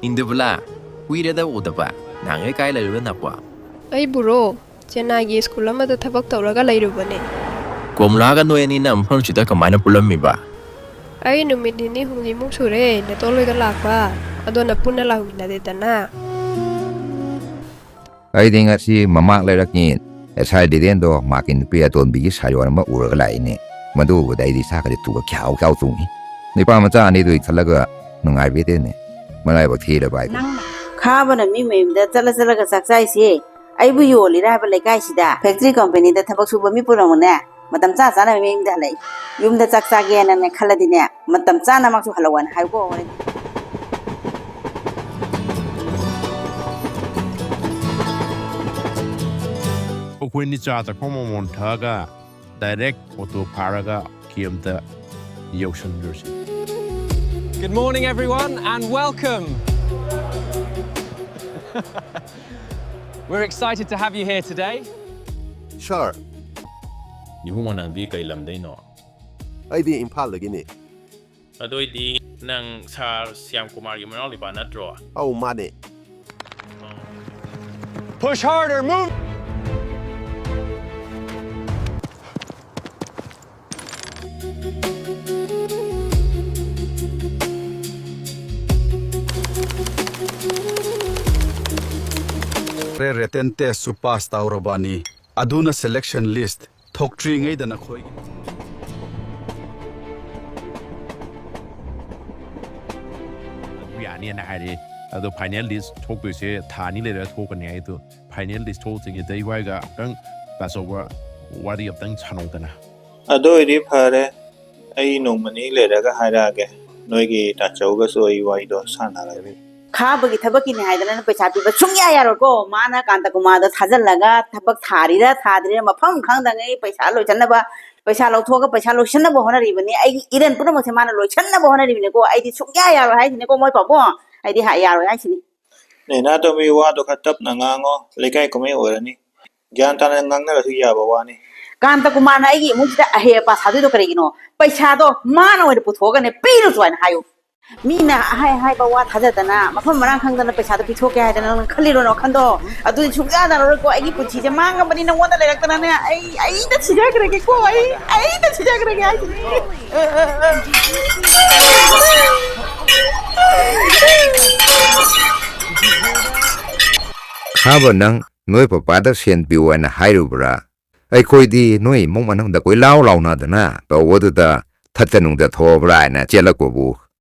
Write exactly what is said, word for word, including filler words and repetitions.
ꯏꯟꯗꯨꯕꯂꯥ, ꯀꯨꯏꯔꯦꯗ ꯎꯗꯕ꯫ ꯅꯍꯥꯟꯒꯩ ꯀꯥꯏ ꯂꯩꯔꯨꯕ ꯅꯄꯣ? ꯑꯩꯕꯨꯔꯣ? ꯆꯦꯟꯅꯥꯏꯒꯤ ꯁ꯭ꯀꯨꯜ ꯑꯃꯗ ꯊꯕꯛ ꯇꯧꯔꯒ ꯂꯩꯔꯨꯕꯅꯦ꯫ ꯀꯣꯃꯂꯥꯒ ꯅꯣꯏ ꯑꯅꯤꯅ ꯃꯐꯝꯁꯤꯗ ꯀꯃꯥꯏꯅ ꯄꯨꯜꯂꯝꯃꯤꯕ? ꯑꯩ ꯅꯨꯃꯤꯠ ꯅꯤꯅꯤ ꯍꯨꯝꯅꯤꯃꯨꯛ ꯁꯨꯔꯦ ꯅꯦꯇꯣꯟ ꯍꯣꯏꯗ ꯂꯥꯛꯄ꯫ ꯑꯗꯣ ꯅꯄꯨꯟꯅ ꯂꯥꯛꯃꯤꯟꯅꯗꯦꯗꯅ꯫ ꯑꯩꯗꯤ ꯉꯁꯤ ꯃꯃꯥꯡ ꯂꯩꯔꯛꯀꯤ ꯑꯦꯁ ꯑꯥꯏ ꯂꯤꯔꯦꯟꯗꯣ ꯃꯥꯀꯤ ꯅꯨꯄꯤ ꯑꯇꯣꯟꯕꯤꯒꯤ ꯁꯥꯌꯣꯟ ꯑꯃ ꯎꯔꯒ ꯂꯥꯛꯏꯅꯦ꯫ ꯃꯗꯨ ꯎꯕꯗ ꯑꯩꯗꯤ ꯏꯁꯥꯒꯁꯦ ꯇꯨꯒ ꯈ꯭ꯌꯥꯎ ꯈ꯭ꯌꯥꯎ ꯆꯣꯡꯉꯤ꯫ ꯅꯨꯄꯥ ꯃꯆꯥ ꯑꯅꯤꯗꯨꯒꯤ ꯈꯜꯂꯒ ꯅꯨꯡꯉꯥꯏꯕꯤꯗꯦꯅꯦ꯫ ꯃꯔꯥꯏꯕꯛ ꯊꯤꯔꯕ ꯍꯥꯏꯗꯨꯅꯤ꯫ ꯈꯥꯕꯅ ꯃꯤ ꯃꯌꯨꯝꯗ ꯆꯠꯂ ꯆꯠꯂꯒ ꯆꯥꯛ ꯆꯥꯏꯁꯦ ꯑꯩꯕꯨ ꯌꯣꯜꯂꯤꯔ ꯍꯥꯏꯕ ꯂꯩꯀꯥꯏꯁꯤꯗ꯫ ꯐꯦꯛꯇ꯭ꯔꯤ ꯀꯝꯄꯦꯅꯤꯗ ꯊꯕꯛ ꯁꯨꯕ ꯃꯤ ꯄꯨꯝꯅꯃꯛꯅꯦ, ꯃꯇꯝ ꯆꯥ ꯆꯥꯅ ꯃꯌꯨꯝꯗ ꯍꯜꯂꯛꯏ꯫ ꯌꯨꯝꯗ ꯆꯥꯛ ꯆꯥꯒꯦꯅꯅꯦ ꯈꯜꯂꯗꯤꯅꯦ, ꯃꯇꯝ ꯆꯥꯅ ꯃꯥꯁꯨ ꯍꯜꯂꯛꯑꯣꯅ ꯍꯥꯏꯌꯨꯀꯣ ꯍꯣꯔꯦꯟ꯫ ꯑꯩꯈꯣꯏꯅꯤ ꯆꯥ ꯊꯛꯐꯝ ꯑꯃꯃꯝ ꯊꯛꯑꯒ ꯗꯥꯏꯔꯦꯛ ꯑꯣꯇꯣ ꯐꯥꯔꯒ ꯀꯦꯝꯞꯇ ꯌꯧꯁꯟꯈ꯭ꯔꯁꯤ꯫ Good morning, everyone, and welcome. We're excited to have you here today. Sir, ꯏꯕꯨꯡꯉꯣ, ꯅꯪꯗꯤ ꯀꯩ ꯂꯝꯗꯩꯅꯣ? ꯑꯩꯗꯤ ꯏꯝꯐꯥꯜꯗꯒꯤꯅꯤ꯫ ꯑꯗꯨ ꯑꯣꯏꯗꯤ ꯅꯪ ꯁꯥꯔ ꯁ꯭ꯌꯥꯝ ꯀꯨꯃꯥꯔꯒꯤ ꯃꯅꯥꯎ ꯅꯨꯄꯥ ꯅꯠꯇ꯭ꯔꯣ? ꯑꯧ, ꯃꯥꯅꯦ꯫ Push harder, move! Written test ꯁꯨ pass ꯇꯧꯔꯕꯅꯤ꯫ ꯑꯗꯨꯅ selection list ꯊꯣꯛꯇ꯭ꯔꯤꯉꯩꯗ ꯅꯈꯣꯏꯒꯤ ꯌꯥꯅꯤꯅ ꯍꯥꯏꯔꯛꯑꯦ꯫ ꯑꯗꯣ final list ꯊꯣꯛꯇꯣꯏꯁꯦ ꯊꯥ ꯑꯅꯤ ꯂꯩꯔꯒ ꯊꯣꯛꯀꯅꯤ ꯍꯥꯏ꯫ ꯑꯗꯣ final list ꯊꯣꯛꯇ꯭ꯔꯤꯉꯩꯗ ꯏꯕꯥꯏꯒ ꯑꯝꯇꯪ ꯇꯥꯆꯧꯒ ꯋꯥꯔꯤ ꯑꯝꯇꯪ ꯁꯥꯟꯅꯧꯗꯅ꯫ ꯑꯗꯨ ꯑꯣꯏꯗꯤ ꯐꯔꯦ, ꯑꯩ ꯅꯣꯡꯃ ꯅꯤꯅꯤ ꯂꯩꯔꯒ ꯍꯥꯏꯔꯛꯑꯒꯦ꯫ ꯅꯣꯏꯒꯤ ꯇꯥꯆꯧꯒꯁꯨ ꯑꯩ ꯋꯥꯔꯤꯗꯣ ꯁꯥꯟꯅꯔꯒꯦ꯫ ꯈꯥꯕꯒꯤ ꯊꯕꯛꯀꯤꯅꯤ ꯍꯥꯏꯗꯅ ꯅꯪ ꯄꯩꯁꯥ ꯄꯤꯕ ꯁꯨꯡꯌꯥ ꯌꯥꯔꯣꯏꯀꯣ꯫ ꯃꯥꯅ ꯀꯥꯟꯇ ꯀꯨꯃꯥꯔꯗ ꯊꯥꯖꯤꯜꯂꯒ ꯊꯕꯛ ꯊꯥꯔꯤꯔꯥ ꯊꯥꯗ꯭ꯔꯤꯔꯥ ꯃꯐꯝ ꯈꯪꯗꯉꯩ ꯄꯩꯁꯥ ꯂꯣꯏꯁꯟꯅꯕ, ꯄꯩꯁꯥ ꯂꯧꯊꯣꯛꯑꯒ ꯄꯩꯁꯥ ꯂꯣꯏꯁꯟꯅꯕ ꯍꯣꯠꯅꯔꯤꯕꯅꯤ꯫ ꯑꯩꯒꯤ ꯏꯔꯟ ꯄꯨꯝꯅꯃꯛꯁꯦ ꯃꯥꯅ ꯂꯣꯏꯁꯟꯅꯕ ꯍꯣꯠꯅꯔꯤꯕꯅꯤꯀꯣ꯫ ꯑꯩꯗꯤ ꯁꯨꯡꯌꯥ ꯌꯥꯔꯣꯏ ꯍꯥꯏꯁꯤꯅꯤꯀꯣ ꯃꯣꯏ ꯄꯥꯕꯨꯡ꯫ ꯑꯩꯗꯤ ꯍꯥ-, ꯌꯥꯔꯣꯏ ꯍꯥꯏꯁꯤꯅꯤ꯫ ꯅꯦꯅꯥꯇꯣꯝꯕꯤ, ꯋꯥꯗꯣ ꯈꯔ ꯇꯞꯅ ꯉꯥꯡꯉꯣ, ꯂꯩꯀꯥꯏ ꯀꯨꯝꯍꯩ ꯑꯣꯏꯔꯅꯤ꯫ ꯒ꯭ꯌꯥꯟ ꯇꯥꯅ ꯉꯥꯡꯅꯔꯁꯨ ꯌꯥꯕ ꯋꯥꯅꯤ꯫ ꯀꯥꯟꯇ ꯀꯨꯃꯥꯔꯅ ꯑꯩꯒꯤ ꯏꯃꯨꯡꯁꯤꯗ ꯑꯍꯦ ꯑꯄꯥ ꯁꯥꯗꯣꯏꯗꯣ ꯀꯔꯤꯒꯤꯅꯣ? ꯄꯩꯁꯥꯗꯣ ꯃꯥꯅ ꯑꯣꯏꯅ ꯄꯨꯊꯣꯛꯑꯒꯅꯦ ꯄꯤꯔꯨꯆꯣ ꯍꯥꯏꯅ ꯍꯥꯏꯌꯨ꯫ ꯃꯤꯅ ꯍꯥꯏ ꯍꯥꯏꯕ ꯋꯥ ꯊꯥꯖꯗꯅ, ꯃꯐꯝ ꯃꯔꯥꯡ ꯈꯪꯗꯅ ꯄꯩꯁꯥꯗꯣ ꯄꯤꯊꯣꯛꯀꯦ ꯍꯥꯏꯗꯅ ꯅꯪ ꯈꯜꯂꯤꯔꯣ ꯋꯥꯈꯟꯗꯣ? ꯑꯗꯨꯗꯤ ꯁꯨꯡꯌꯥ ꯌꯥꯔꯔꯣꯏꯀꯣ꯫ ꯑꯩꯒꯤ ꯄꯨꯟꯁꯤꯁꯦ ꯃꯥꯡꯉꯕꯅꯤ ꯅꯪꯉꯣꯟꯗ ꯂꯩꯔꯛꯇꯅꯅꯦ꯫ ꯑꯩ ꯑꯩꯗ ꯁꯤꯖꯈ꯭ꯔꯒꯦꯀꯣ꯫ ꯑꯩ ꯑꯩꯗ ꯁꯤꯖꯈ꯭ꯔꯒꯦ ꯍꯥꯏꯁꯤꯅꯤ꯫ ꯈꯥꯕ, ꯅꯪ ꯅꯣꯏ ꯄꯄꯥꯗ ꯁꯦꯟ ꯄꯤꯌꯨ ꯍꯥꯏꯅ ꯍꯥꯏꯔꯨꯕ꯭ꯔꯥ? ꯑꯩꯈꯣꯏꯗꯤ ꯅꯣꯏ ꯏꯃꯨꯡ ꯃꯅꯨꯡꯗ ꯀꯣꯏꯂꯥꯎ ꯂꯥꯎꯅꯗꯅ ꯇꯧꯕꯗꯨꯗ ꯊꯠꯇ ꯅꯨꯡꯗ ꯊꯣꯛꯑꯕ꯭ꯔꯥ ꯍꯥꯏꯅ ꯆꯦꯜꯂꯛꯄꯕꯨ